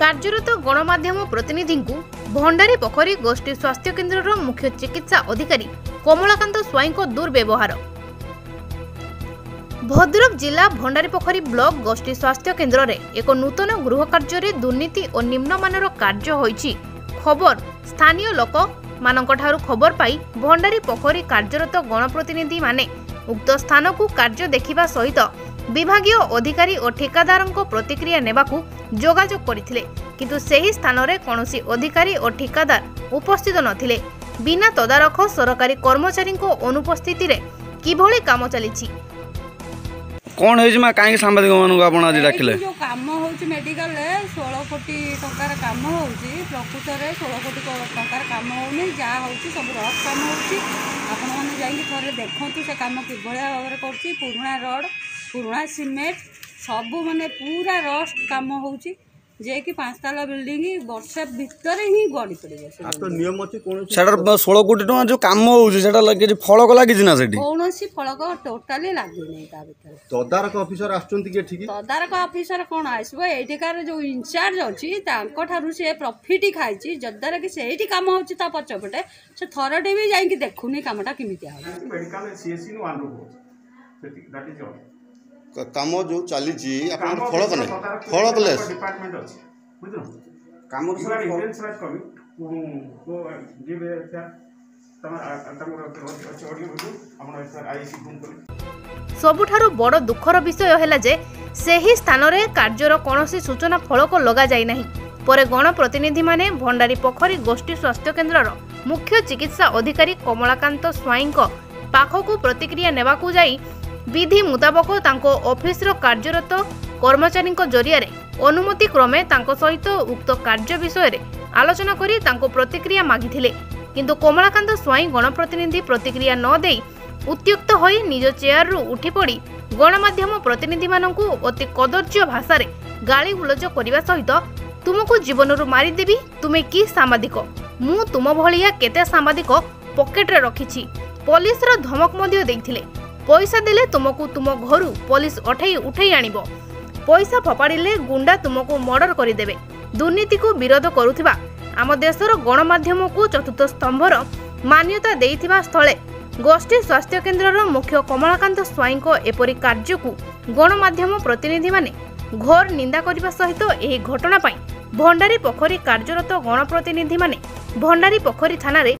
କାର୍ଯ୍ୟରତ ଗଣମାଧ୍ୟମ ପ୍ରତିନିଧିଙ୍କୁ ଭଣ୍ଡାରୀପୋଖରୀ ଗୋଷ୍ଠୀ ସ୍ୱାସ୍ଥ୍ୟ କେନ୍ଦ୍ରର ମୁଖ୍ୟ ଚିକିତ୍ସା ଅଧିକାରୀ କମଳାକାନ୍ତ ସ୍ୱାଇଁଙ୍କ ଦୁର୍ବ୍ୟବହାର। ଭଦ୍ରକ ଜିଲ୍ଲା ଭଣ୍ଡାରୀପୋଖରୀ ବ୍ଲକ ଗୋଷ୍ଠୀ ସ୍ୱାସ୍ଥ୍ୟ କେନ୍ଦ୍ରରେ ଏକ ନୂତନ ଗୃହ କାର୍ଯ୍ୟରେ ଦୁର୍ନୀତି ଓ ନିମ୍ନମାନର କାର୍ଯ୍ୟ ହୋଇଛି ଖବର ସ୍ଥାନୀୟ ଲୋକମାନଙ୍କଠାରୁ ଖବର ପାଇ ଭଣ୍ଡାରୀପୋଖରୀ କାର୍ଯ୍ୟରତ ଗଣପ୍ରତିନିଧିମାନେ ଉକ୍ତ ସ୍ଥାନକୁ କାର୍ଯ୍ୟ ଦେଖିବା ସହିତ ବିଭାଗୀୟ ଅଧିକାରୀ ଓ ଠିକାଦାରଙ୍କ ପ୍ରତିକ୍ରିୟା ନେବାକୁ ଯୋଗାଯୋଗ କରିଥିଲେ। କିନ୍ତୁ ସେହି ସ୍ଥାନରେ କୌଣସି ଅଧିକାରୀ ଓ ଠିକାଦାର ଉପସ୍ଥିତ ନଥିଲେ। ବିନା ତଦାରଖ ସରକାରୀ କର୍ମଚାରୀଙ୍କ ଅନୁପସ୍ଥିତିରେ କିଭଳି କାମ ଚାଲିଛି? କ'ଣ ହେଇଛି ମା, କାହିଁକି ସାମ୍ବାଦିକମାନଙ୍କୁ ଆପଣ ଆଜି ଡାକିଲେ? ଯେଉଁ କାମ ହେଉଛି ମେଡ଼ିକାଲରେ 16 କୋଟି ଟଙ୍କାର କାମ ହେଉଛି, ପ୍ରକୃତରେ 16 କୋଟି ଟଙ୍କାର କାମ ହେଉନି। ଯାହା ହେଉଛି ସବୁ ରଫ୍ କାମ ହେଉଛି। ଆପଣମାନେ ଯାଇକି ଥରେ ଦେଖନ୍ତୁ ସେ କାମ କିଭଳିଆ ଭାବରେ କରୁଛି। ପୁରୁଣା ରଡ଼, ପୁରୁଣା ସିମେଣ୍ଟ, ସବୁ ମାନେ ପୁରା ରଷ୍ଟ କାମ ହେଉଛି, ଯିଏକି 5 ତାଲା ବିଲ୍ଡିଂ ବର୍ଷେ ଭିତରେ ହିଁ ଗଡ଼ି ପଡ଼ିବ। ନିୟମ ଅଛି କୌଣସି? ସେଟା 16 କୋଟି ଟଙ୍କା ଯୋଉ କାମ ହଉଛି, ସେଟା କିଛି ଫଳକ ଲାଗିଛି ନା ସେଠି? କୌଣସି ଫଳକ ଟୋଟାଲି ଲାଗିନି ତା ଭିତରେ। ତଦାରଖ ଅଫିସର ଆସୁଛନ୍ତି କି ଏଠିକି? ତଦାରଖ ଅଫିସର କ'ଣ ଆସିବ? ଏଇଠିକାର ଯୋଉ ଇନଚାର୍ଜ ଅଛି ତାଙ୍କଠାରୁ ସେ ପ୍ରଫିଟ୍ ଖାଇଛି, ଯଦ୍ୱାରା କି ସେଇଠି କାମ ହେଉଛି ତା ପଛପଟେ ସେ ଥରଟେ ବି ଯାଇକି ଦେଖୁନି କାମଟା କେମିତି ହବ। ମେଡିକାଲ ସିଏସସି ୱାନ୍ ରୁମ୍ ସେତିକି, that is all. କାମ ଯୋଉ ଚାଲିଛି ଆପଣଙ୍କର ଫଳକ ନାହିଁ, ଫଳକ ଲେସ୍ ଡିପାର୍ଟମେଣ୍ଟ ଅଛି, ବୁଝିଲ? କାମ କମି ଯିବେ ତମର ଅଛି ଅଡ଼ିଓ ଭିଡ଼ିଓ, ଆପଣ ଆଇସି ଫୋନ୍ କଲେ। ସବୁଠାରୁ ବଡ଼ ଦୁଃଖର ବିଷୟ ହେଲା ଯେ ସେହି ସ୍ଥାନରେ କାର୍ଯ୍ୟର କୌଣସି ସୂଚନା ଫଳକ ଲଗାଯାଇ ନାହିଁ। ପରେ ଗଣପ୍ରତିନିଧିମାନେ ଭଣ୍ଡାରୀପୋଖରୀ ଗୋଷ୍ଠୀ ସ୍ୱାସ୍ଥ୍ୟ କେନ୍ଦ୍ରର ମୁଖ୍ୟ ଚିକିତ୍ସା ଅଧିକାରୀ କମଳାକାନ୍ତ ସ୍ୱାଇଁଙ୍କ ପାଖକୁ ପ୍ରତିକ୍ରିୟା ନେବାକୁ ଯାଇ ବିଧି ମୁତାବକ ତାଙ୍କ ଅଫିସର କାର୍ଯ୍ୟରତ କର୍ମଚାରୀଙ୍କ ଜରିଆରେ ଅନୁମତି କ୍ରମେ ତାଙ୍କ ସହିତ ଉକ୍ତ କାର୍ଯ୍ୟ ବିଷୟରେ ଆଲୋଚନା କରି ତାଙ୍କ ପ୍ରତିକ୍ରିୟା ମାଗିଥିଲେ। କିନ୍ତୁ କମଳାକାନ୍ତ ସ୍ୱାଇଁ ଗଣପ୍ରତିନିଧି ପ୍ରତିକ୍ରିୟା ନ ଦେଇ ଉତ୍ତ୍ୟକ୍ତ ହୋଇ ନିଜ ଚେୟାରରୁ ଉଠିପଡ଼ି ଗଣମାଧ୍ୟମ ପ୍ରତିନିଧିମାନଙ୍କୁ ଅତି କଦର୍ଯ୍ୟ ଭାଷାରେ ଗାଳିଗୁଲଜ କରିବା ସହିତ ତୁମକୁ ଜୀବନରୁ ମାରିଦେବି, ତୁମେ କି ସାମ୍ବାଦିକ, ମୁଁ ତୁମ ଭଳିଆ କେତେ ସାମ୍ବାଦିକ ପକେଟରେ ରଖିଛି, ପୋଲିସର ଧମକ ମଧ୍ୟ ଦେଇଥିଲେ। ପଇସା ଦେଲେ ତୁମକୁ ତୁମ ଘରୁ ପୋଲିସ ଅଠେଇ ଉଠେଇ ଆଣିବ, ପଇସା ଫୋପାଡ଼ିଲେ ଗୁଣ୍ଡା ତୁମକୁ ମର୍ଡର କରିଦେବେ। ଦୁର୍ନୀତିକୁ ବିରୋଧ କରୁଥିବା ଆମ ଦେଶର ଗଣମାଧ୍ୟମକୁ ଚତୁର୍ଥ ସ୍ତମ୍ଭର ମାନ୍ୟତା ଦେଇଥିବା ସ୍ଥଳେ ଗୋଷ୍ଠୀ ସ୍ୱାସ୍ଥ୍ୟ କେନ୍ଦ୍ରର ମୁଖ୍ୟ କମଳାକାନ୍ତ ସ୍ୱାଇଁଙ୍କ ଏପରି କାର୍ଯ୍ୟକୁ ଗଣମାଧ୍ୟମ ପ୍ରତିନିଧିମାନେ ଘୋର ନିନ୍ଦା କରିବା ସହିତ ଏହି ଘଟଣା ପାଇଁ ଭଣ୍ଡାରୀପୋଖରୀ କାର୍ଯ୍ୟରତ ଗଣପ୍ରତିନିଧିମାନେ ଭଣ୍ଡାରୀପୋଖରୀ ଥାନାରେ